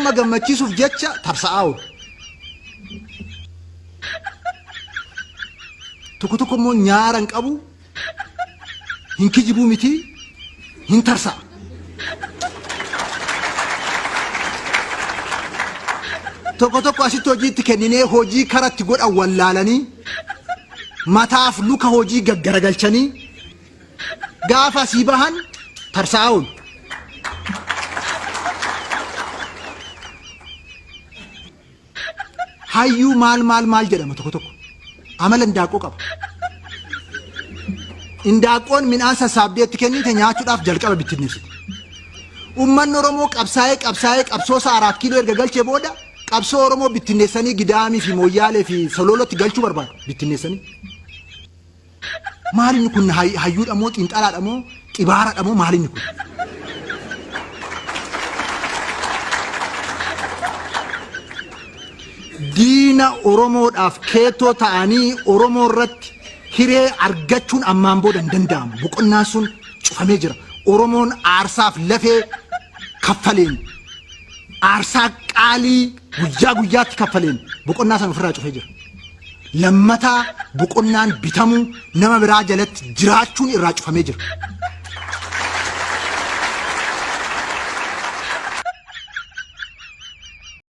Orma gammachiisuuf jecha tarsa'aa oolu. Tokko tokko immoo nyaara hin qabu, hin kijibuu miti, hin tarsa'a. Tokko tokko asitti hojii itti kenninee hojii karatti godhan wallaalanii mataaf luka hojii gaggaragalchanii gaafa asii bahan tarsa'aa oolu. Hayyuu maal maal maal jedhama tokko tokko. Amala indaaqqoo qaba. Indaaqqoon midhaan sassaabdee itti kennite nyaachuudhaaf jalqaba bittinneessiti. Uummanni Oromoo qabsaa'ee qabsaa'ee qabsoo isaa Araat Kiiloo erga galchee booda qabsoo Oromoo bittinneessanii Gidaamii fi Mooyyaalee fi Soloolootti galchuu barbaadu bittinneessanii. Maal inni kun hayyuudha moo xiinxalaadha moo xibaaradha moo maal inni kun? Diina Oromoodhaaf keettoo ta'anii Oromoo irratti hiree argachuun ammaan booda hin danda'amu. Boqonnaan sun cufamee jira. Oromoon aarsaaf lafee kaffaleen aarsaa qaalii guyyaa guyyaatti kaffaleen boqonnaa sana ofirraa cufee jira. Lammataa boqonnaan bitamuu nama biraa jalatti jiraachuun irraa cufamee jira.